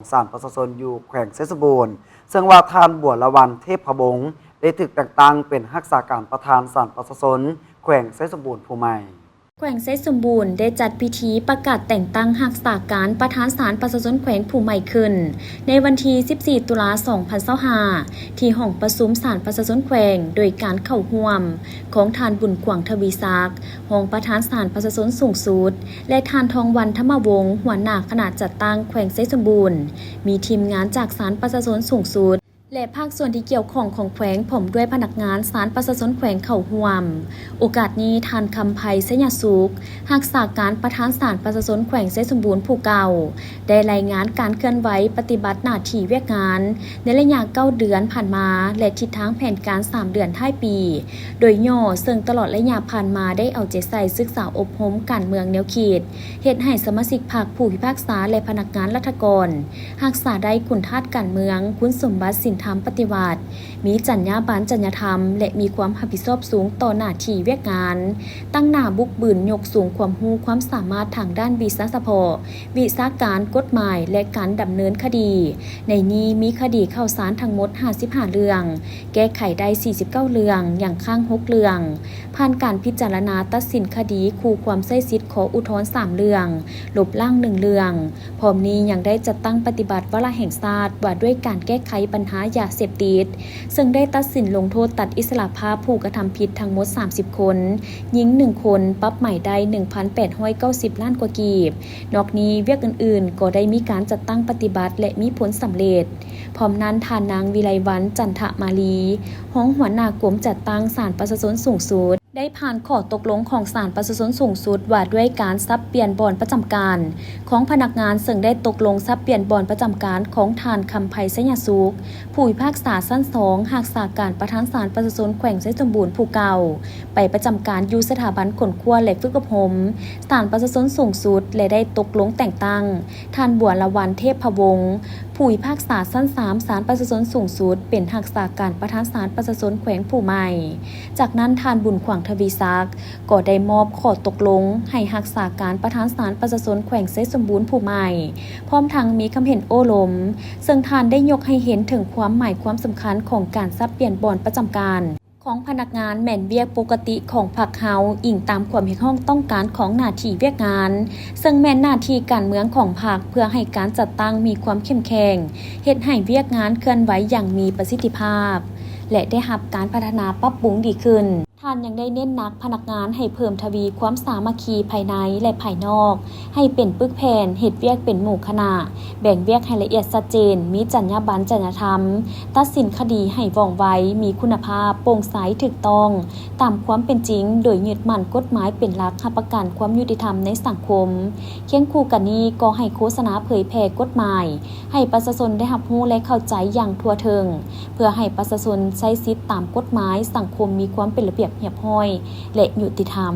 ສານປະຊາຊົນຢູ່ແຂວງໄຊສົມບູນ, ເຊິ່ງວ່າທ່ານ ບົວລະວັນ ເທບພະວົງ ໄດ້ຖືກແຕ່ງຕັ້ງເປັນຮັກສາການປະທານສານປະຊາຊົນແຂວງໄຊສົມບູນຜູ້ໃໝ່. ແຂວງໄຊສົມບູນໄດ້ຈັດພິທີປະກາດແຕ່ງຕັ້ງຮັກສາການປະທານສານປະຊາຊົນແຂວງຜູ້ໃໝ່ຂຶ້ນ ໃນວັນທີສິບສີ່ ຕຸລາ ສອງພັນຊາວຫ້າ ທີ່ຫ້ອງປະຊຸມສານປະຊາຊົນແຂວງ ໂດຍການເຂົ້າຮ່ວມຂອງທ່ານ ບຸນຂວາງ ທະວີສັກ ຮອງປະທານສານປະຊາຊົນສູງສຸດ ແລະ ທ່ານ ທອງວັນ ທຳມະວົງ ຫົວໜ້າຄະນະຈັດຕັ້ງແຂວງໄຊສົມບູນ, ມີທີມງານຈາກສານປະຊາຊົນສູງສຸດ ແລະ ພາກສ່ວນທີ່ກ່ຽວຂ້ອງຂອງແຂວງ ພ້ອມດ້ວຍພະນັກງານສານປະຊາຊົນແຂວງເຂົ້າຮ່ວມ. ໂອກາດນີ້, ທ່ານ ຄຳໄພ ໄຊຍະສຸກ ຮັກສາການປະທານສານປະຊາຊົນແຂວງໄຊສົມບູນຜູ້ເກົ່າ ໄດ້ລາຍງານການເຄື່ອນໄຫວປະຕິບັດໜ້າທີ່ວຽກງານໃນໄລຍະເກົ້າເດືອນຜ່ານມາ ແລະ ທິດທາງແຜນການສາມເດືອນທ້າຍປີ ໂດຍຫຍໍ້, ເຊິ່ງຕະຫຼອດໄລຍະຜ່ານມາໄດ້ເອົາໃຈໃສ່ສຶກສາອົບຮົມການເມືອງແນວຄິດ, ເຮັດໃຫ້ສະມາຊິກພັກ, ຜູ້ພິພາກສາ ແລະ ພະນັກງານລັດຖະກອນ ຮັກສາໄດ້ຄຸນທາດການເມືອງ, ຄຸນສົມບັດສິນທຳປະຕິວັດ, ມີຈັນຍາບັນ, ຈັນຍາທຳ ແລະ ມີຄວາມຮັບຜິດຊອບສູງຕໍ່ໜ້າທີ່ວຽກງານ, ຕັ້ງໜ້າບຸກບືນຍົກສູງຄວາມຮູ້ຄວາມສາມາດທາງດ້ານວິຊາສະເພາະ, ວິຊາການ, ກົດໝາຍ ແລະ ການດຳເນີນຄະດີ. ໃນນີ້ມີຄະດີເຂົ້າສານທັງໝົດຫ້າສິບຫ້າເລື່ອງ, ແກ້ໄຂໄດ້ສີ່ສິບເກົ້າເລື່ອງ, ຍັງຄ້າງຫົກເລື່ອງ, ຜ່ານການພິຈາລະນາຕັດສິນຄະດີຄູ່ຄວາມໃຊ້ສິດຂໍອຸທອນສາມເລື່ອງ, ລົບລ້າງໜຶ່ງເລື່ອງ. ພ້ອມນີ້ຍັງໄດ້ຈັດຕັ້ງປະຕິບັດວາລະແຫ່ງຊາດວ່າດ້ວຍການແກ້ໄຂບັນຫາຢາເສບຕິດ, ເຊິ່ງໄດ້ຕັດສິນລົງໂທດຕັດອິດສະຫຼະພາບຜູ້ກະທຳຜິດທັງໝົດສາມສິບຄົນ, ຍິງໜຶ່ງຄົນ, ປັບໃໝໄດ້ໜຶ່ງພັນແປດຮ້ອຍເກົ້າສິບລ້ານກວ່າກີບ. ນອກນີ້, ວຽກອື່ນໆກໍໄດ້ມີການຈັດຕັ້ງປະຕິບັດ ແລະ ມີຜົນສຳເລັດ. ພ້ອມນັ້ນ, ທ່ານນາງ ວິໄລວັນ ຈັນທະມາລີ, ຮອງຫົວໜ້າກົມຈັດຕັ້ງສານປະຊາຊົນສູງສຸດ, ໄດ້ຜ່ານຂໍ້ຕົກລົງຂອງສານປະຊາຊົນສູງສຸດວ່າດ້ວຍການສັບປ່ຽນບ່ອນປະຈຳການຂອງພະນັກງານ, ເຊິ່ງໄດ້ຕົກລົງສັບປ່ຽນບ່ອນປະຈຳການຂອງທ່ານ ຄຳໄພ ໄຊຍະສຸກ, ຜູ້ພິພາກສາຊັ້ນສອງ, ຮັກສາການປະທານສານປະຊາຊົນແຂວງໄຊສົມບູນຜູ້ເກົ່າ, ໄປປະຈຳການຢູ່ສະຖາບັນຄົ້ນຄວ້າ ແລະ ຝຶກອົບຮົມສານປະຊາຊົນສູງສຸດ ແລະ ໄດ້ຕົກລົງແຕ່ງຕັ້ງ ທ່ານ ບົວລະວັນ ເທບພະວົງ, ຜູ້ພິພາກສາຊັ້ນສາມ ສານປະຊາຊົນສູງສຸດ ເປັນຮັກສາການປະທານສານປະຊາຊົນແຂວງຜູ້ໃໝ່. ຈາກນັ້ນ, ທ່ານ ບຸນຂວາງ ທະວີສັກ ກໍໄດ້ມອບຂໍ້ຕົກລົງໃຫ້ຮັກສາການປະທານສານປະຊາຊົນແຂວງໄຊສົມບູນຜູ້ໃໝ່, ພ້ອມທັງມີຄຳເຫັນໂອ້ລົມ, ເຊິ່ງທ່ານໄດ້ຍົກໃຫ້ເຫັນເຖິງຄວາມໝາຍຄວາມສຳຄັນຂອງການສັບປ່ຽນບ່ອນປະຈຳການ ຂອງພະນັກງານແມ່ນວຽກປົກກະຕິຂອງພັກເຮົາ, ອີງຕາມຄວາມຮຽກຮ້ອງຕ້ອງການຂອງໜ້າທີ່ວຽກງານ, ເຊິ່ງແມ່ນໜ້າທີ່ການເມືອງຂອງພັກ ເພື່ອໃຫ້ການຈັດຕັ້ງມີຄວາມເຂັ້ມແຂງ, ເຮັດໃຫ້ວຽກງານເຄື່ອນໄຫວຢ່າງມີປະສິດທິພາບ ແລະ ໄດ້ຮັບການພັດທະນາປັບປຸງດີຂຶ້ນ. ທ່ານຍັງໄດ້ເນັ້ນໜັກພະນັກງານໃຫ້ເພີ່ມທະວີຄວາມສາມັກຄີພາຍໃນ ແລະ ພາຍນອກ, ໃຫ້ເປັນປຶກແຜ່ນ, ເຮັດວຽກເປັນໝູ່ຄະນະ, ແບ່ງວຽກໃຫ້ລະອຽດຊັດເຈນ, ມີຈັນຍາບັນ, ຈັນຍາທຳ, ຕັດສິນຄະດີໃຫ້ວ່ອງໄວ, ມີຄຸນນະພາບ, ໂປ່ງໃສ, ຖືກຕ້ອງ, ຕາມຄວາມເປັນຈິງ, ໂດຍຍຶດໝັ້ນກົດໝາຍເປັນຫຼັກຮັບປະກັນຄວາມຍຸຕິທຳໃນສັງຄົມ. ຄຽງຄູ່ກັນນີ້, ກໍໃຫ້ໂຄສະນາເຜີຍແຜ່ກົດໝາຍ ໃຫ້ປະຊາຊົນໄດ້ຮັບຮູ້ ແລະ ເຂົ້າໃຈຢ່າງທົ່ວເຖິງ, ເພື່ອໃຫ້ປະຊາຊົນໃຊ້ສິດຕາມກົດໝາຍ, ສັງຄົມມີຄວາມເປັນລະບຽບຮຽບຮ້ອຍ ແລະ ຍຸຕິທຳ.